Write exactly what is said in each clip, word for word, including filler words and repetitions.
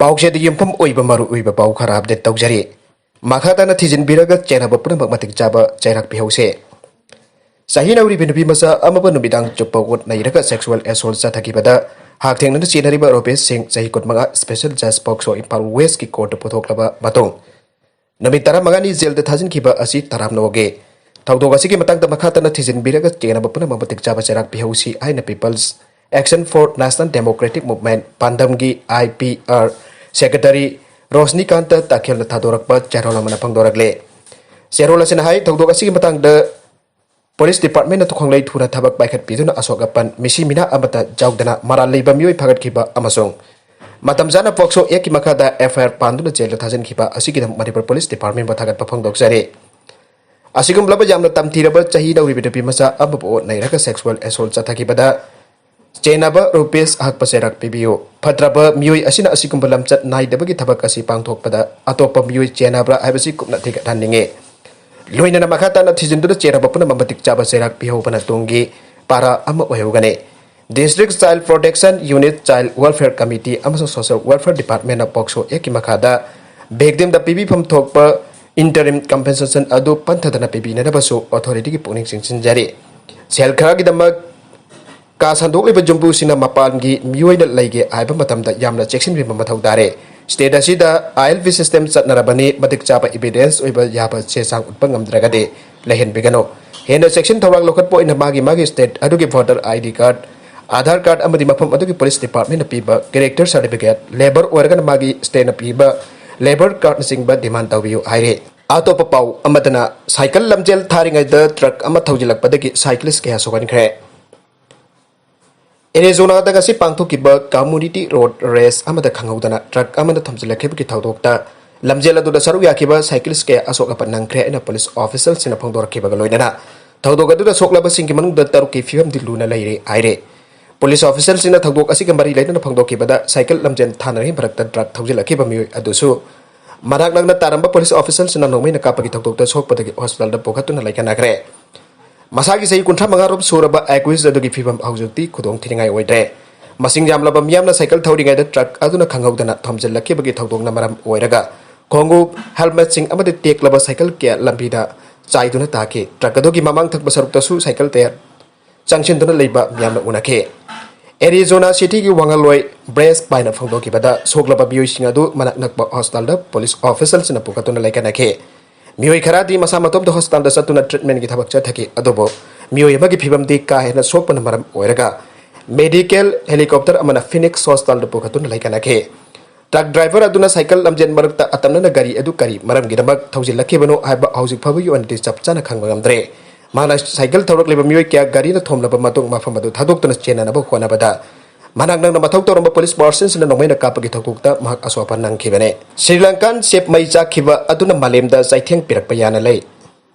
ꯄꯥꯎꯆꯦꯗ ꯌꯨꯝꯐꯝ ꯑꯣꯏꯕ ꯃꯔꯨꯑꯣꯏꯕ ꯄꯥꯎ ꯈꯔ ꯑꯞꯗꯦꯠ ꯇꯧꯖꯔꯤ꯫ ꯃꯈꯥ ꯇꯥꯅ ꯊꯤꯖꯤꯟꯕꯤꯔꯒ ꯆꯦꯟꯅꯕ ꯄꯨꯝꯅꯃꯛ ꯃꯇꯤꯛ ꯆꯥꯕ ꯆꯩꯔꯥꯛ ꯄꯤꯍꯧꯁꯦ꯫ ꯆꯍꯤ ꯅꯧꯔꯤꯕꯤ ꯅꯨꯄꯤ ꯃꯆꯥ ꯑꯃꯕꯨ ꯅꯨꯃꯤꯗꯥꯡ ꯆꯨꯞꯄ ꯑꯣꯠ ꯅꯩꯔꯒ ꯁꯦꯛꯁꯨꯑꯦꯜ ꯑꯦꯁꯣꯜ ꯆꯠꯊꯈꯤꯕꯗ ꯍꯛꯊꯦꯡꯅꯅ ꯆꯦꯟꯅꯔꯤꯕ ꯔꯨꯄꯦꯁ ꯁꯤꯡ, ꯆꯍꯤ ꯀꯨꯟꯃꯉꯥ, ꯁ꯭ꯄꯦꯁꯦꯜ ꯖꯖ ꯄꯣꯛꯁꯣ ꯏꯝꯐꯥꯜ ꯋꯦꯁꯀꯤ ꯀꯣꯔꯠꯇ ꯄꯨꯊꯣꯛꯂꯕ ꯃꯇꯨꯡ ꯅꯨꯃꯤꯠ ꯇꯔꯥꯃꯉꯥꯅꯤ ꯖꯦꯜꯗ ꯊꯥꯖꯤꯟꯈꯤꯕ ꯑꯁꯤ ꯇꯔꯥꯝꯅ ꯑꯣꯛꯏ꯫ ꯊꯧꯗꯣꯛ ꯑꯁꯤꯒꯤ ꯃꯇꯥꯡꯗ ꯃꯈꯥ ꯇꯥꯅ ꯊꯤꯖꯤꯟꯕꯤꯔꯒ ꯆꯦꯟꯅꯕ ꯄꯨꯝꯅꯃꯛ ꯃꯇꯤꯛ ꯆꯥꯕ ꯆꯩꯔꯥꯛ ꯄꯤꯍꯧꯁꯤ ꯍꯥꯏꯅ People's Action for National Democratic Movement, ꯄꯥꯟꯗꯝꯒꯤ, I P R, secretary Roshnikant ꯇꯥꯈꯦꯜꯅ ꯊꯥꯗꯣꯔꯛꯄ ꯆꯦꯔꯣꯜ ꯑꯃꯅ ꯐꯣꯡꯗꯣꯔꯛꯂꯤ꯫ ꯆꯦꯔꯣꯜ ꯑꯁꯤꯅ ꯍꯥꯏ, ꯊꯧꯗꯣꯛ ꯑꯁꯤꯒꯤ ꯃꯇꯥꯡꯗ ꯄꯨꯂꯤꯁ ꯗꯤꯄꯥꯔꯠꯃꯦꯟꯅ ꯈꯣꯡꯂꯩ ꯊꯨꯅ ꯊꯕꯛ ꯄꯥꯏꯈꯠꯄꯤꯗꯨꯅ ꯑꯁꯣꯛ ꯑꯄꯟ, ꯃꯤꯁꯤ ꯃꯤꯅꯥ ꯑꯃꯠꯇ ꯌꯥꯎꯗꯅ ꯃꯔꯥꯜ ꯂꯩꯕ ꯃꯤꯑꯣꯏ ꯐꯥꯒꯠꯈꯤꯕ ꯑꯃꯁꯨꯡ ꯃꯇꯝ ꯆꯥꯅ ꯄꯣꯛꯁꯣ ꯑꯦꯛꯀꯤ ꯃꯈꯥꯗ ꯑꯦꯐ ꯑꯥꯏ ꯑꯥꯔ ꯄꯥꯟꯗꯨꯅ ꯖꯦꯜꯗ ꯊꯥꯖꯤꯟꯈꯤꯕ ꯑꯁꯤꯒꯤꯗꯃꯛ ꯃꯅꯤꯄꯨꯔ ꯄꯨꯂꯤꯁ ꯗꯤꯄꯥꯔꯠꯃꯦꯟꯕꯨ ꯊꯥꯒꯠꯄ ꯐꯣꯡꯗꯣꯛꯆꯔꯤ꯫ ꯑꯁꯤꯒꯨꯝꯂꯕ ꯌꯥꯝꯅ ꯇꯝꯊꯤꯔꯕ ꯆꯍꯤ ꯅꯧꯔꯤꯕ ꯅꯨꯄꯤ ꯃꯆꯥ ꯑꯃꯕꯨ ꯑꯣꯠ ꯅꯩꯔꯒ ꯁꯦꯛꯁꯨꯑꯦꯜ ꯑꯦꯁꯣꯜ ꯆꯠꯊꯈꯤꯕꯗ ꯆꯦꯟꯅꯕ ꯔꯨꯄꯦꯁ ꯑꯍꯛꯄ ꯆꯩꯔꯥꯛ ꯄꯤꯕꯤꯌꯨ꯫ ꯐꯠꯇ꯭ꯔꯕ ꯃꯤꯑꯣꯏ ꯑꯁꯤꯅ ꯑꯁꯤꯒꯨꯝꯕ ꯂꯝꯆꯠ ꯅꯥꯏꯗꯕꯒꯤ ꯊꯕꯛ ꯑꯁꯤ ꯄꯥꯡꯊꯣꯛꯄꯗ ꯑꯇꯣꯞꯄ ꯃꯤꯑꯣꯏ ꯆꯦꯟꯅꯕ꯭ꯔꯥ ꯍꯥꯏꯕꯁꯤ ꯀꯨꯞꯅ ꯊꯤꯒꯠꯍꯟꯅꯤꯡꯏ꯫ ꯂꯣꯏꯅꯅ ꯃꯈꯥ ꯇꯥꯅ ꯊꯤꯖꯤꯟꯗꯨꯅ ꯆꯦꯟꯅꯕ ꯄꯨꯝꯅꯃꯛ ꯃꯇꯤꯛ ꯆꯥꯕ ꯆꯩꯔꯥꯛ ꯄꯤꯍꯧꯕꯅ ꯇꯨꯡꯒꯤ ꯄꯥꯔꯥ ꯑꯃ ꯑꯣꯏꯍꯧꯒꯅꯤ꯫ District Child Protection Unit, Child Welfare Committee ꯑꯃꯁꯨꯡ Social Welfare Departmentꯅ ꯄꯣꯛꯁꯣ ꯑꯦꯛꯀꯤ ꯃꯈꯥꯗ victimꯗ ꯄꯤꯕꯤꯐꯝ ꯊꯣꯛꯄ interim compensation ꯑꯗꯨ ꯄꯟꯊꯗꯅ ꯄꯤꯕꯤꯅꯅꯕꯁꯨ ꯑꯣꯊꯣꯔꯤꯇꯤꯒꯤ ꯄꯨꯛꯅꯤꯡ ꯆꯤꯡꯁꯤꯟꯖꯔꯤ꯫ ꯁꯦꯜ ꯈꯔꯒꯤꯗꯃꯛ ꯀꯥ ꯁꯟꯗꯣꯛꯂꯤꯕ ꯌꯨꯝꯕꯨꯁꯤꯡꯅ ꯃꯄꯥꯟꯒꯤ ꯃꯤꯑꯣꯏꯅ ꯂꯩꯒꯦ ꯍꯥꯏꯕ ꯃꯇꯝꯗ ꯌꯥꯝꯅ ꯆꯦꯛꯁꯤꯟꯕꯤꯕ ꯃꯊꯧ ꯇꯥꯔꯦ꯫ State ꯑꯁꯤꯗ I L P system ꯆꯠꯅꯔꯕꯅꯤ, ꯃꯇꯤꯛ ꯆꯥꯕ evidence ꯑꯣꯏꯕ ꯌꯥꯕ ꯆꯦ ꯆꯥꯡ ꯎꯠꯄ ꯉꯝꯗ꯭ꯔꯒꯗꯤ ꯂꯩꯍꯟꯕꯤꯒꯅꯨ꯫ ꯍꯦꯟꯅ ꯆꯦꯛꯁꯤꯟ ꯊꯧꯔꯥꯡ ꯂꯧꯈꯠꯄ ꯑꯣꯏꯅ ꯃꯥꯒꯤ ꯃꯥꯒꯤ state ꯑꯗꯨꯒꯤ voter I D card, Aadhaar card ꯑꯃꯗꯤ ꯃꯐꯝ ꯑꯗꯨꯒꯤ police departmentꯅ ꯄꯤꯕ character certificate, labour ꯑꯣꯏꯔꯒꯅ ꯃꯥꯒꯤ stateꯅ ꯄꯤꯕ labour cardꯅꯆꯤꯡꯕ demand ꯇꯧꯕꯤꯌꯨ ꯍꯥꯏꯔꯤ꯫ ꯑꯇꯣꯞꯄ ꯄꯥꯎ ꯑꯃꯗꯅ, ꯁꯥꯏꯀꯜ ꯂꯝꯖꯦꯜ ꯊꯥꯔꯤꯉꯩꯗ truck ꯑꯃ ꯊꯧꯖꯤꯜꯂꯛꯄꯗꯒꯤ cyclist ꯀꯌꯥ ꯁꯣꯛꯍꯟꯈ꯭ꯔꯦ꯫ ꯑꯦꯔꯤꯖꯣꯅꯥꯗ ꯉꯁꯤ ꯄꯥꯡꯊꯣꯛꯈꯤꯕ community road race ꯑꯃꯗ ꯈꯪꯍꯧꯗꯅ truck ꯑꯃꯅ ꯊꯣꯝꯖꯤꯜꯂꯛꯈꯤꯕꯒꯤ ꯊꯧꯗꯣꯛꯇ ꯂꯝꯖꯦꯜ ꯑꯗꯨꯗ ꯁꯔꯨꯛ ꯌꯥꯈꯤꯕ cyclist ꯀꯌꯥ ꯑꯁꯣꯛ ꯑꯄꯟ ꯅꯪꯈ꯭ꯔꯦ ꯍꯥꯏꯅ police officialꯁꯤꯡꯅ ꯐꯣꯡꯗꯣꯔꯛꯈꯤꯕꯒ ꯂꯣꯏꯅꯅ ꯊꯧꯗꯣꯛ ꯑꯗꯨꯗ ꯁꯣꯛꯂꯕꯁꯤꯡꯒꯤ ꯃꯅꯨꯡꯗ ꯇꯔꯨꯛꯀꯤ ꯐꯤꯕꯝꯗꯤ ꯂꯨꯅ ꯂꯩꯔꯦ ꯍꯥꯏꯔꯦ꯫ Police officialꯁꯤꯡꯅ ꯊꯧꯗꯣꯛ ꯑꯁꯤꯒ ꯃꯔꯤ ꯂꯩꯅꯅ ꯐꯣꯡꯗꯣꯛꯈꯤꯕꯗ ꯁꯥꯏꯀꯜ ꯂꯝꯖꯦꯜ ꯊꯥꯅꯔꯤꯉꯩ ꯃꯔꯛꯇ truck ꯊꯧꯖꯤꯜꯂꯛꯈꯤꯕ ꯃꯤꯑꯣꯏ ꯑꯗꯨꯁꯨ ꯃꯅꯥꯛ ꯅꯛꯅ ꯇꯥꯔꯝꯕ police officialꯁꯤꯡꯅ ꯅꯣꯡꯃꯩꯅ ꯀꯥꯞꯄꯒꯤ ꯊꯧꯗꯣꯛꯇ ꯁꯣꯛꯄꯗꯒꯤ hospitalꯗ ꯄꯨꯈꯠꯇꯨꯅ ꯂꯩꯈꯠꯅꯈ꯭ꯔꯦ꯫ ꯃꯁꯥꯒꯤ ꯆꯍꯤ ꯀꯨꯟꯊ꯭ꯔꯥ ꯃꯉꯥ ꯔꯣꯝ ꯁꯨꯔꯕ accused ꯑꯗꯨꯒꯤ ꯐꯤꯕꯝ ꯍꯧꯖꯤꯛꯇꯤ ꯈꯨꯗꯣꯡ ꯊꯤꯅꯤꯡꯉꯥꯏ ꯑꯣꯏꯗ꯭ꯔꯦ꯫ ꯃꯁꯤꯡ ꯌꯥꯝꯂꯕ ꯃꯤꯌꯥꯝꯅ ꯁꯥꯏꯀꯜ ꯊꯧꯔꯤꯉꯩꯗ ꯇ꯭ꯔꯛ ꯑꯗꯨꯅ ꯈꯪꯍꯧꯗꯅ ꯊꯣꯝꯖꯤꯜꯂꯛꯈꯤꯕꯒꯤ ꯊꯧꯗꯣꯛꯅ ꯃꯔꯝ ꯑꯣꯏꯔꯒ ꯈꯣꯡꯎꯞ, ꯍꯦꯜꯃꯦꯠꯁꯤꯡ ꯑꯃꯗꯤ ꯇꯦꯛꯂꯕ ꯁꯥꯏꯀꯜ ꯀꯌꯥ ꯂꯝꯕꯤꯗ ꯆꯥꯏꯗꯨꯅ ꯇꯥꯈꯤ꯫ ꯇ꯭ꯔꯛ ꯑꯗꯨꯒꯤ ꯃꯃꯥꯡ ꯊꯪꯕ ꯁꯔꯨꯛꯇꯁꯨ ꯁꯥꯏꯀꯜ ꯇꯌꯥꯔ ꯆꯪꯁꯤꯟꯗꯨꯅ ꯂꯩꯕ ꯃꯤꯌꯥꯝꯅ ꯎꯅꯈꯤ꯫ ꯑꯦꯔꯤꯖꯣꯅꯥ ꯁꯤꯇꯤꯒꯤ ꯋꯥꯉꯜꯂꯣꯏ ꯕ꯭ꯔꯦꯁ ꯄꯥꯏꯅ ꯐꯣꯡꯗꯣꯛꯈꯤꯕꯗ, ꯁꯣꯛꯂꯕ ꯃꯤꯑꯣꯏꯁꯤꯡ ꯑꯗꯨ ꯃꯅꯥꯛ ꯅꯛꯄ ꯍꯣꯁꯄꯤꯇꯥꯜꯗ ꯄꯨꯂꯤꯁ ꯑꯣꯐꯤꯁꯔꯁꯤꯡꯅ ꯄꯨꯈꯠꯇꯨꯅ ꯂꯩꯈꯠꯅꯈꯤ꯫ ꯃꯤꯑꯣꯏ ꯈꯔꯗꯤ ꯃꯁꯥ ꯃꯇꯣꯝꯇ ꯍꯣꯁꯄꯤꯇꯥꯜꯗ ꯆꯠꯇꯨꯅ ꯇ꯭ꯔꯤꯠꯃꯦꯟꯒꯤ ꯊꯕꯛ ꯆꯠꯊꯈꯤ, ꯑꯗꯨꯕꯨ ꯃꯤꯑꯣꯏ ꯑꯃꯒꯤ ꯐꯤꯕꯝꯗꯤ ꯀꯥ ꯍꯦꯟꯅ ꯁꯣꯛꯄꯅ ꯃꯔꯝ ꯑꯣꯏꯔꯒ ꯃꯦꯗꯤꯀꯦꯜ ꯍꯦꯂꯤꯀꯣꯞꯇꯔ ꯑꯃꯅ ꯐꯤꯅꯤꯛꯁ ꯍꯣꯁꯄꯤꯇꯥꯜꯗ ꯄꯨꯈꯠꯇꯨꯅ ꯂꯩꯈꯠꯅꯈꯤ꯫ ꯇ꯭ꯔꯛ ꯗ꯭ꯔꯥꯏꯚꯔ ꯑꯗꯨꯅ ꯁꯥꯏꯀꯜ ꯂꯝꯖꯦꯟ ꯃꯔꯛꯇ ꯑꯇꯝꯅꯅ ꯒꯥꯔꯤ ꯑꯗꯨ ꯀꯔꯤ ꯃꯔꯝꯒꯤꯗꯃꯛ ꯊꯧꯖꯤꯜꯂꯛꯈꯤꯕꯅꯣ ꯍꯥꯏꯕ ꯍꯧꯖꯤꯛ ꯐꯥꯎꯕꯒꯤ ꯑꯣꯏꯅꯗꯤ ꯆꯞ ꯆꯥꯅ ꯈꯪꯕ ꯉꯝꯗ꯭ꯔꯦ꯫ ꯃꯍꯥꯛꯅ ꯁꯥꯏꯀꯜ ꯊꯧꯔꯛꯂꯤꯕ ꯃꯤꯑꯣꯏ ꯀꯌꯥ ꯒꯥꯔꯤꯅ ꯊꯣꯝꯂꯕ ꯃꯇꯨꯡ ꯃꯐꯝ ꯑꯗꯨ ꯊꯥꯗꯣꯛꯇꯨꯅ ꯆꯦꯟꯅꯅꯕ ꯍꯣꯠꯅꯕꯗ ꯃꯅꯥꯛ ꯅꯛꯅ ꯃꯊꯧ ꯇꯧꯔꯝꯕ ꯄꯨꯂꯤꯁ ꯄꯥꯔꯁꯟꯁꯤꯡꯅ ꯅꯣꯡꯃꯩꯅ ꯀꯥꯞꯄꯒꯤ ꯊꯧꯗꯣꯛꯇ ꯃꯍꯥꯛ ꯑꯁꯣꯛ ꯑꯄꯟ ꯅꯪꯈꯤꯕꯅꯤ꯫ ꯁ꯭ꯔꯤ ꯂꯪꯀꯥꯟ ꯁꯦꯞ ꯃꯩ ꯆꯥꯛꯈꯤꯕ ꯑꯗꯨꯅ ꯃꯥꯂꯦꯝꯗ ꯆꯩꯊꯦꯡ ꯄꯤꯔꯛꯄ ꯌꯥꯅ ꯂꯩ꯫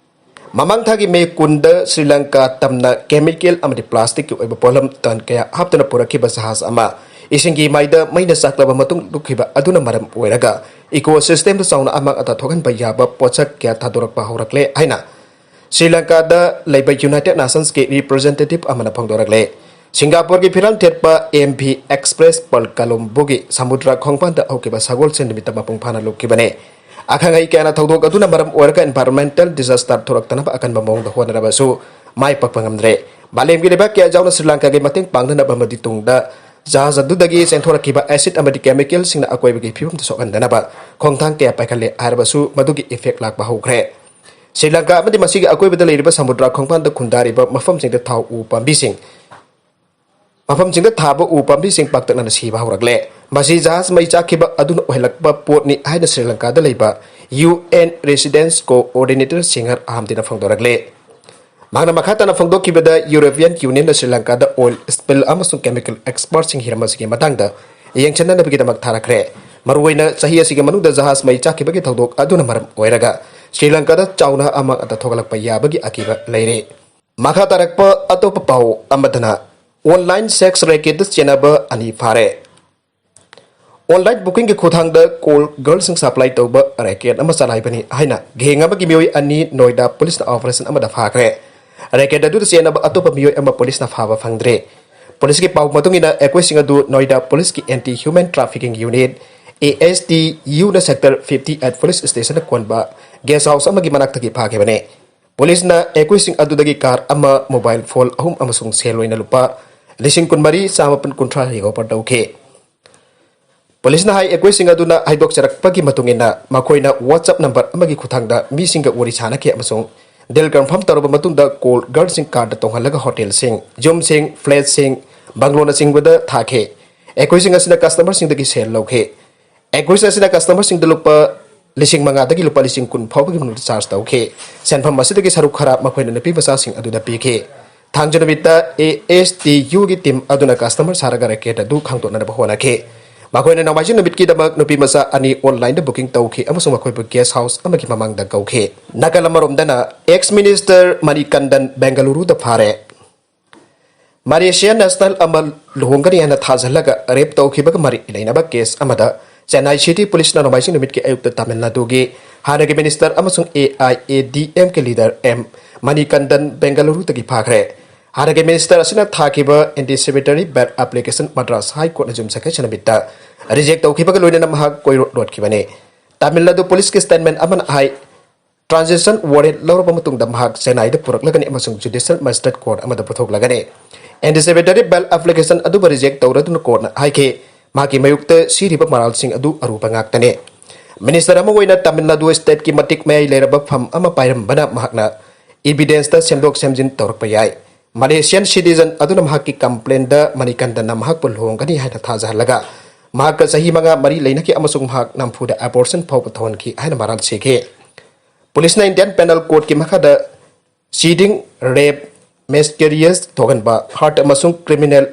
ꯃꯃꯥꯡ ꯊꯥꯒꯤ ꯃꯦ ꯀꯨꯟꯗ ꯁ꯭ꯔꯤ ꯂꯪꯀꯥ ꯇꯝꯅ ꯀꯦꯃꯤꯀꯦꯜ ꯑꯃꯗꯤ ꯄ꯭ꯂꯥꯁꯇꯤꯛꯀꯤ ꯑꯣꯏꯕ ꯄꯣꯠꯂꯝ ꯇꯟ ꯀꯌꯥ ꯍꯥꯞꯇꯨꯅ ꯄꯨꯔꯛꯈꯤꯕ ꯖꯍꯥꯖ ꯑꯃ ꯏꯁꯤꯡꯒꯤ ꯃꯥꯏꯗ ꯃꯩꯅ ꯆꯥꯛꯂꯕ ꯃꯇꯨꯡ ꯂꯨꯞꯈꯤꯕ ꯑꯗꯨꯅ ꯃꯔꯝ ꯑꯣꯏꯔꯒ ꯏꯀꯣ ꯁꯤꯁꯇꯦꯝꯗ ꯆꯥꯎꯅ ꯑꯃꯥꯡ ꯑꯇꯥ ꯊꯣꯛꯍꯟꯕ ꯌꯥꯕ ꯄꯣꯠꯁꯛ ꯀꯌꯥ ꯊꯥꯗꯣꯔꯛꯄ ꯍꯧꯔꯛꯂꯦ ꯍꯥꯏꯅ ꯁ꯭ꯔꯤ ꯂꯪꯀꯥꯗ ꯂꯩꯕ ꯌꯨꯅꯥꯏꯇꯦꯗ ꯅꯦꯁꯟꯁꯀꯤ ꯔꯤꯄ꯭ꯔꯖꯦꯟꯇꯦꯇꯤꯚ ꯑꯃꯅ ꯐꯣꯡꯗꯣꯔꯛꯂꯦ꯫ ꯁꯤꯡꯒꯥꯄꯨꯔꯒꯤ ꯐꯤꯔꯥꯜ ꯊꯦꯠꯄ ꯑꯦꯝ ꯚꯤ ꯑꯦꯛꯁꯄ꯭ꯔꯦꯁ ꯄꯔꯜ ꯀꯂꯨꯝꯕꯨꯒꯤ ꯁꯃꯨꯗ꯭ꯔ ꯈꯣꯡꯕꯥꯟꯗ ꯍꯧꯈꯤꯕ ꯁꯒꯣꯜꯁꯦꯟ ꯅꯨꯃꯤꯠꯇ ꯃꯄꯨꯡ ꯐꯥꯅ ꯂꯨꯞꯈꯤꯕꯅꯤ꯫ ꯑꯈꯪ ꯑꯍꯩ ꯀꯌꯥꯅ ꯊꯧꯗꯣꯛ ꯑꯗꯨꯅ ꯃꯔꯝ ꯑꯣꯏꯔꯒ ꯏꯟꯚꯥꯏꯔꯣꯟꯃꯦꯟꯇꯦꯜ ꯗꯤꯖꯥꯁꯇꯔ ꯊꯣꯔꯛꯇꯅꯕ ꯑꯀꯟꯕ ꯃꯑꯣꯡꯗ ꯍꯣꯠꯅꯔꯕꯁꯨ ꯃꯥꯏ ꯄꯥꯛꯄ ꯉꯝꯗ꯭ꯔꯦ꯫ ꯃꯥꯂꯦꯝꯒꯤ ꯂꯩꯕꯥꯛ ꯀꯌꯥ ꯌꯥꯎꯅ ꯁ꯭ꯔꯤ ꯂꯪꯀꯥꯒꯤ ꯃꯇꯦꯡ ꯄꯥꯡꯅꯅꯕ ꯑꯃꯗꯤ ꯇꯨꯡꯗ ꯖꯍꯥꯖ ꯑꯗꯨꯗꯒꯤ ꯆꯦꯟꯊꯣꯔꯛꯈꯤꯕ ꯑꯦꯁꯤꯗ ꯑꯃꯗꯤ ꯀꯦꯃꯤꯀꯦꯜꯁꯤꯡꯅ ꯑꯀꯣꯏꯕꯒꯤ ꯐꯤꯕꯝꯗ ꯁꯣꯛꯍꯟꯗꯅꯕ ꯈꯣꯡꯊꯥꯡ ꯀꯌꯥ ꯄꯥꯏꯈꯠꯂꯦ ꯍꯥꯏꯔꯕꯁꯨ ꯃꯗꯨꯒꯤ ꯏꯐꯦꯛ ꯂꯥꯛꯄ ꯍꯧꯈ꯭ꯔꯦ꯫ ꯁ꯭ꯔꯤ ꯂꯪꯀꯥ ꯑꯃꯗꯤ ꯃꯁꯤꯒꯤ ꯑꯀꯣꯏꯕꯗ ꯂꯩꯔꯤꯕ ꯁꯃꯨꯗ꯭ꯔ ꯈꯣꯡꯕꯥꯟꯗ ꯈꯨꯟꯗꯥꯔꯤꯕ ꯃꯐꯝꯁꯤꯡꯗ ꯊꯥꯎ ꯎ ꯄꯥꯝꯕꯤꯁꯤꯡ, ꯃꯐꯝꯁꯤꯡꯗ ꯊꯥꯕ ꯎ ꯄꯥꯝꯕꯤꯁꯤꯡ ꯄꯥꯛꯇꯛꯅꯅ ꯁꯤꯕ ꯍꯧꯔꯛꯂꯦ꯫ ꯃꯁꯤ ꯖꯍꯥꯖ ꯃꯩ ꯆꯥꯛꯈꯤꯕ ꯑꯗꯨꯅ ꯑꯣꯏꯍꯜꯂꯛꯄ ꯄꯣꯠꯅꯤ ꯍꯥꯏꯅ ꯁ꯭ꯔꯤ ꯂꯪꯀꯥꯗ ꯂꯩꯕ ꯌꯨ ꯑꯦꯟ ꯔꯦꯁꯤꯗꯦꯟꯁ ꯀꯣꯑꯣꯔꯗꯤꯅꯦꯇꯔ ꯁꯤꯡꯍꯔ ꯑꯍꯥꯝꯗꯤꯅ ꯐꯣꯡꯗꯣꯔꯛꯂꯦ꯫ ꯃꯍꯥꯛꯅ ꯃꯈꯥ ꯇꯥꯅ ꯐꯣꯡꯗꯣꯛꯈꯤꯕꯗ, ꯌꯨꯔꯣꯄꯤꯌꯟ ꯌꯨꯅꯤꯌꯟꯅ ꯁ꯭ꯔꯤ ꯂꯪꯀꯥꯗ ꯑꯣꯏꯜ ꯁ꯭ꯄꯤꯜ ꯑꯃꯁꯨꯡ ꯀꯦꯃꯤꯀꯦꯜ ꯑꯦꯛꯁꯄꯔꯠꯁꯤꯡ ꯍꯤꯔꯝ ꯑꯁꯤꯒꯤ ꯃꯇꯥꯡꯗ ꯌꯦꯡꯁꯤꯟꯅꯅꯕꯒꯤꯗꯃꯛ ꯊꯥꯔꯛꯈ꯭ꯔꯦ꯫ ꯃꯔꯨꯑꯣꯏꯅ ꯆꯍꯤ ꯑꯁꯤꯒꯤ ꯃꯅꯨꯡꯗ ꯖꯍꯥꯖ ꯃꯩ ꯆꯥꯛꯈꯤꯕꯒꯤ ꯊꯧꯗꯣꯛ ꯑꯗꯨꯅ ꯃꯔꯝ ꯑꯣꯏꯔꯒ ꯁ꯭ꯔꯤ ꯂꯪꯀꯥꯗ ꯆꯥꯎꯅ ꯑꯃꯥꯡ ꯑꯇꯥ ꯊꯣꯛꯍꯜꯂꯛꯄ ꯌꯥꯕꯒꯤ ꯑꯀꯤꯕ ꯂꯩꯔꯦ꯫ ꯃꯈꯥ ꯇꯥꯔꯛꯄ ꯑꯇꯣꯞꯄ ꯄꯥꯎ ꯑꯃꯗꯅ, ꯑꯣꯟꯂꯥꯏꯟ ꯁꯦꯛꯁ ꯔꯦꯀꯦꯠꯇ ꯆꯦꯟꯅꯕ ꯑꯅꯤ ꯐꯥꯔꯦ꯫ ꯑꯣꯟꯂꯥꯏꯟ ꯕꯨꯀꯤꯡꯒꯤ ꯈꯨꯠꯊꯥꯡꯗ ꯀꯣꯜ ꯒꯔꯜꯁꯤꯡ ꯁꯄ꯭ꯂꯥꯏ ꯇꯧꯕ ꯔꯦꯀꯦꯠ ꯑꯃ ꯆꯂꯥꯏꯕꯅꯤ ꯍꯥꯏꯅ ꯒꯦꯡ ꯑꯃꯒꯤ ꯃꯤꯑꯣꯏ ꯑꯅꯤ ꯅꯣꯏꯗꯥ ꯄꯨꯂꯤꯁꯅ ꯑꯣꯄꯔꯦꯁꯟ ꯑꯃꯗ ꯐꯥꯈ꯭ꯔꯦ꯫ ꯔꯦꯀꯦꯠ ꯑꯗꯨꯗ ꯆꯦꯟꯅꯕ ꯑꯇꯣꯞꯄ ꯃꯤꯑꯣꯏ ꯑꯃ ꯄꯨꯂꯤꯁꯅ ꯐꯥꯕ ꯐꯪꯗ꯭ꯔꯤ꯫ ꯄꯨꯂꯤꯁꯀꯤ ꯄꯥꯎ ꯃꯇꯨꯡ ꯏꯟꯅ ꯑꯩꯈꯣꯏꯁꯤꯡ ꯑꯗꯨ ꯅꯣꯏꯗꯥ ꯄꯨꯂꯤꯁꯀꯤ Anti Human Trafficking Unit, A S T U ꯅ Sector fifty eight police station ꯗ ꯀꯣꯟꯕ guest house ꯑꯃꯒꯤ ꯃꯅꯥꯛꯇꯒꯤ ꯐꯥꯈꯤꯕꯅꯤ꯫ ꯄꯨꯂꯤꯁꯅ ꯑꯩꯈꯣꯏꯁꯤꯡ ꯑꯗꯨꯗꯒꯤ car ꯑꯃ, mobile phone ꯑꯍꯨꯝ ꯑꯃꯁꯨꯡ ꯁꯦꯜ ꯑꯣꯏꯅ ꯂꯨꯄꯥ ꯂꯤꯁꯤꯡ ꯀꯨꯟꯃꯔꯤ ꯆꯥꯃꯥꯄꯟ ꯀꯨꯟꯊ꯭ꯔꯥ recover ꯇꯧꯈꯤ꯫ ꯄꯨꯂꯤꯁꯅ ꯍꯥꯏ, ꯑꯩꯈꯣꯏꯁꯤꯡ ꯑꯗꯨꯅ ꯍꯥꯏꯗꯣꯛꯆꯔꯛꯄꯒꯤ ꯃꯇꯨꯡ ꯏꯟꯅ ꯃꯈꯣꯏꯅ WhatsApp number ꯑꯃꯒꯤ ꯈꯨꯠꯊꯥꯡꯗ ꯃꯤꯁꯤꯡꯒ ꯋꯥꯔꯤ ꯁꯥꯅꯈꯤ ꯑꯃꯁꯨꯡ deal confirm ꯇꯧꯔꯕ ꯃꯇꯨꯡꯗ call girl ꯁꯤꯡ car ꯗ ꯇꯣꯡꯍꯜꯂꯒ hotel ꯁꯤꯡ, ꯌꯨꯝꯁꯤꯡ, flat ꯁꯤꯡ, bungalow ꯅꯆꯤꯡꯕꯗ ꯊꯥꯈꯤ꯫ ꯑꯩꯈꯣꯏꯁꯤꯡ ꯑꯁꯤꯅ customer ꯁꯤꯡꯗꯒꯤ ꯁꯦꯜ ꯂꯧꯈꯤ꯫ ꯑꯩꯈꯣꯏꯁꯤꯡ ꯑꯁꯤꯅ customer ꯁꯤꯡꯗ ꯂꯨꯄꯥ ꯂꯤꯁꯤꯡ ꯃꯉꯥꯗꯒꯤ ꯂꯨꯄꯥ ꯂꯤꯁꯤꯡ ꯀꯨꯟ ꯐꯥꯎꯕꯒꯤ ꯃꯅꯨꯡꯗ charge ꯇꯧꯈꯤ꯫ ꯁꯦꯟꯐꯝ ꯑꯁꯤꯗꯒꯤ ꯁꯔꯨꯛ ꯈꯔ ꯃꯈꯣꯏꯅ ꯅꯨꯄꯤ ꯃꯆꯥꯁꯤꯡ ꯑꯗꯨꯗ ꯄꯤꯈꯤ꯫ ꯊꯥꯡꯖ ꯅꯨꯃꯤꯠꯇ A S T U ꯒꯤ team ꯑꯗꯨꯅ customer ꯁꯥꯔꯒ racket ꯑꯗꯨ ꯈꯪꯗꯣꯛꯅꯅꯕ ꯍꯣꯠꯅꯈꯤ꯫ ꯃꯈꯣꯏꯅ ꯅꯣꯡꯃꯥꯏꯖꯤꯡ ꯅꯨꯃꯤꯠꯀꯤꯗꯃꯛ ꯅꯨꯄꯤ ꯃꯆꯥ ꯑꯅꯤ online ꯗ booking ꯇꯧꯈꯤ ꯑꯃꯁꯨꯡ ꯃꯈꯣꯏꯕꯨ guest house ꯑꯃꯒꯤ ꯃꯃꯥꯡꯗ ꯀꯧꯈꯤ꯫ ꯅꯥꯀꯜ ꯑꯃꯔꯣꯝꯗꯅ, ex minister ꯃꯅꯤꯀꯟꯗꯟ ꯕꯦꯡꯒꯂꯨꯔꯨꯗ ꯐꯥꯔꯦ꯫ Malaysian national ꯑꯃ ꯂꯨꯍꯣꯡꯒꯅꯤ ꯍꯥꯏꯅ ꯊꯥꯖꯍꯜꯂꯒ rape ꯇꯧꯈꯤꯕꯒ ꯃꯔꯤ ꯂꯩꯅꯕ case ꯑꯃꯗ Chennai City Police ꯅ ꯅꯣꯡꯃꯥꯏꯖꯤꯡ ꯅꯨꯃꯤꯠꯀꯤ ꯑꯌꯨꯛꯇ ꯇꯥꯃꯤꯜ ꯅꯥꯗꯨꯒꯤ ꯍꯥꯟꯅꯒꯤ minister ꯑꯃꯁꯨꯡ A I A D M ꯀꯤ leader M ꯃꯅꯤꯀꯟꯗꯟ ꯕꯦꯡꯒꯂꯨꯔꯨꯗꯒꯤ ꯐꯥꯈ꯭ꯔꯦ꯫ ꯍꯥꯟꯅꯒꯤ minister ꯑꯁꯤꯅ ꯊꯥꯈꯤꯕ anticipatory bail application Madras High Court ꯅ June ꯁꯒꯩꯁ ꯅꯨꯃꯤꯠꯇ reject ꯇꯧꯈꯤꯕꯒ ꯂꯣꯏꯅꯅ ꯃꯍꯥꯛ ꯀꯣꯏꯔꯣ ꯂꯣꯠꯈꯤꯕꯅꯤ꯫ ꯇꯥꯃꯤꯜ ꯅꯥꯗꯨ ꯄꯨꯂꯤꯁꯀꯤ statement ꯑꯃꯅ ꯍꯥꯏ, transition warrant ꯂꯧꯔꯕ ꯃꯇꯨꯡꯗ ꯃꯍꯥꯛ ꯆꯦꯟꯅꯥꯏꯗ ꯄꯨꯔꯛꯂꯒꯅꯤ ꯑꯃꯁꯨꯡ judicial magistrate court ꯑꯃꯗ ꯄꯨꯊꯣꯛꯂꯒꯅꯤ꯫ Anticipatory bail application ꯑꯗꯨꯕꯨ reject ꯇꯧꯔꯗꯨꯅ court ꯅ ꯍꯥꯏꯈꯤ, ꯃꯍꯥꯛꯀꯤ ꯃꯥꯌꯣꯛꯇ ꯁꯤꯔꯤꯕ ꯃꯔꯥꯜꯁꯤꯡ ꯑꯗꯨ ꯑꯔꯨꯕ ꯉꯥꯛꯇꯅꯤ꯫ Minister ꯑꯃ ꯑꯣꯏꯅ ꯇꯥꯃꯤꯜ ꯅꯥꯗꯨ state ꯀꯤ ꯃꯇꯤꯛ ꯃꯌꯥꯏ ꯂꯩꯔꯕ ꯐꯝ ꯑꯃ ꯄꯥꯏꯔꯝꯕꯅ ꯃꯍꯥꯛꯅ evidence ꯇ ꯁꯦꯝꯗꯣꯛ ꯁꯦꯝꯖꯤꯟ ꯇꯧꯔꯛꯄ ꯌꯥꯏ꯫ Malaysian citizen ꯑꯗꯨꯅ ꯃꯍꯥꯛꯀꯤ complaint ꯗ ꯃꯅꯤꯀꯟꯗꯟꯅ ꯃꯍꯥꯛꯄꯨ ꯂꯨꯍꯣꯡꯒꯅꯤ ꯍꯥꯏꯅ ꯊꯥꯖꯍꯜꯂꯒ ꯃꯍꯥꯛꯀ ꯆꯍꯤ ꯃꯉꯥ ꯃꯔꯤ ꯂꯩꯅꯈꯤ ꯑꯃꯁꯨꯡ ꯃꯍꯥꯛ ꯅꯝꯐꯨꯗ abortion ꯐꯥꯎꯕ ꯇꯧꯍꯟꯈꯤ ꯍꯥꯏꯅ ꯃꯔꯥꯜ ꯁꯤꯈꯤ꯫ ꯄꯨꯂꯤꯁꯅ Indian Penal Court ꯀꯤ ꯃꯈꯥꯗ cheating, rape, miscarriage ꯊꯣꯛꯍꯟꯕ, hurt ꯑꯃꯁꯨꯡ criminal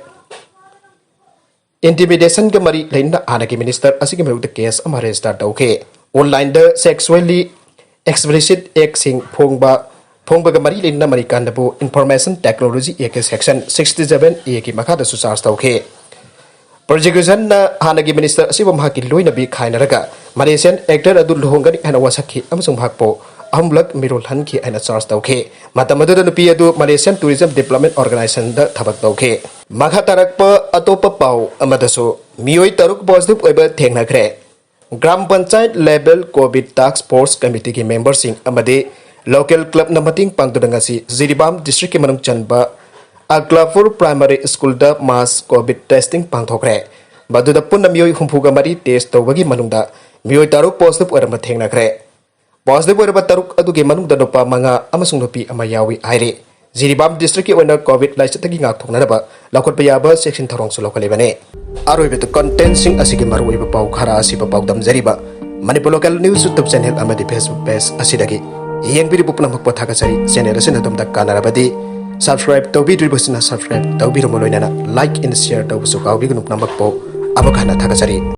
intimidation ꯒ ꯃꯔꯤ ꯂꯩꯅꯅ ꯍꯥꯟꯅꯒꯤ minister ꯑꯁꯤꯒꯤ ꯃꯥꯌꯣꯛꯇ case ꯑꯃ register ꯇꯧꯈꯤ꯫ Online ꯗ sexually explicit act ꯁꯤꯡ ꯐꯣꯡꯕ, ꯐꯣꯡꯕꯒ ꯃꯔꯤ ꯂꯩꯅꯅ ꯃꯅꯤꯀꯟꯗꯟꯕꯨ Information Technology Act ꯀꯤ section sixty seven A ꯒꯤ ꯃꯈꯥꯗꯁꯨ charge ꯇꯧꯈꯤ꯫ Prosecution ꯅ ꯍꯥꯟꯅꯒꯤ minister ꯑꯁꯤꯕꯨ ꯃꯍꯥꯛꯀꯤ ꯂꯣꯏꯅꯕꯤ ꯈꯥꯏꯅꯔꯒ Malaysian actor ꯑꯗꯨ ꯂꯨꯍꯣꯡꯒꯅꯤ ꯍꯥꯏꯅ ꯋꯥꯁꯛꯈꯤ ꯑꯃꯁꯨꯡ ꯃꯍꯥꯛꯄꯨ ꯑꯍꯨꯝꯂꯛ ꯃꯤꯔꯣꯜꯍꯟꯈꯤ ꯍꯥꯏꯅ ꯆꯥꯔꯖ ꯇꯧꯈꯤ꯫ ꯃꯇꯝ ꯑꯗꯨꯗ ꯅꯨꯄꯤ ꯑꯗꯨ Malaysian Tourism Development Organizationꯗ ꯊꯕꯛ ꯇꯧꯈꯤ꯫ ꯃꯈꯥ ꯇꯥꯔꯛꯄ ꯑꯇꯣꯞꯄ ꯄꯥꯎ ꯑꯃꯗꯁꯨ ꯃꯤꯑꯣꯏ ꯇꯔꯨꯛ positive ꯑꯣꯏꯕ ꯊꯦꯡꯅꯈ꯭ꯔꯦ꯫ Gram panchayat level COVID task force committeeꯒꯤ memberꯁꯤꯡ ꯑꯃꯗꯤ local clubꯅ ꯃꯇꯦꯡ ꯄꯥꯡꯗꯨꯅ ꯉꯁꯤ ꯖꯤꯔꯤꯕꯥꯝ districtꯀꯤ ꯃꯅꯨꯡ ꯆꯟꯕ ꯑꯒ꯭ꯂꯥꯄꯨꯔ Primary Schoolꯗ mass COVID testing ꯄꯥꯡꯊꯣꯛꯈ꯭ꯔꯦ꯫ ꯃꯗꯨꯗ ꯄꯨꯟꯅ ꯃꯤꯑꯣꯏ ꯍꯨꯝꯐꯨꯒ ꯃꯔꯤ test ꯇꯧꯕꯒꯤ ꯃꯅꯨꯡꯗ ꯃꯤꯑꯣꯏ ꯇꯔꯨꯛ positive ꯑꯣꯏꯔꯝꯕ ꯊꯦꯡꯅꯈ꯭ꯔꯦ꯫ Positive ꯑꯣꯏꯔꯕ ꯇꯔꯨꯛ ꯑꯗꯨꯒꯤ ꯃꯅꯨꯡꯗ ꯅꯨꯄꯥ ꯃꯉꯥ ꯑꯃꯁꯨꯡ ꯅꯨꯄꯤ ꯑꯃ ꯌꯥꯎꯏ ꯍꯥꯏꯔꯤ꯫ ꯖꯤꯔꯤꯕꯥꯝ districtꯀꯤ ꯑꯣꯏꯅ COVID ꯂꯥꯏꯆꯠꯇꯒꯤ ꯉꯥꯛꯊꯣꯛꯅꯅꯕ ꯂꯧꯈꯠꯄ ꯌꯥꯕ ꯆꯦꯛꯁꯤꯟ ꯊꯧꯔꯥꯡꯁꯨ ꯂꯧꯈꯠꯂꯤꯕꯅꯤ꯫ ꯑꯔꯣꯏꯕꯗ contentꯁꯤꯡ ꯑꯁꯤꯒꯤ ꯃꯔꯨꯑꯣꯏꯕ ꯄꯥꯎ ꯈꯔ ꯑꯁꯤꯕꯨ ꯄꯥꯎꯗꯝꯖꯔꯤꯕ Manipur Local News YouTube channel ꯑꯃꯗꯤ Facebook page ꯑꯁꯤꯗꯒꯤ ꯌꯦꯡꯕꯤꯔꯤꯕ ꯄꯨꯝꯅꯃꯛꯄꯨ ꯊꯥꯒꯠꯆꯔꯤ꯫ Channel ꯑꯁꯤꯅ ꯑꯗꯣꯝꯗ ꯀꯥꯟꯅꯔꯕꯗꯤ subscribe ꯇꯧꯕꯤꯗ꯭ꯔꯤꯕꯁꯤꯅ subscribe ꯇꯧꯕꯤꯔꯝꯃ ꯂꯣꯏꯅꯅ like and share ꯇꯧꯕꯁꯨ ꯀꯥꯎꯕꯤꯒꯅꯨ꯫ ꯄꯨꯝꯅꯃꯛꯄꯨ ꯑꯃꯨꯛ ꯍꯟꯅ ꯊꯥꯒꯠꯆꯔꯤ꯫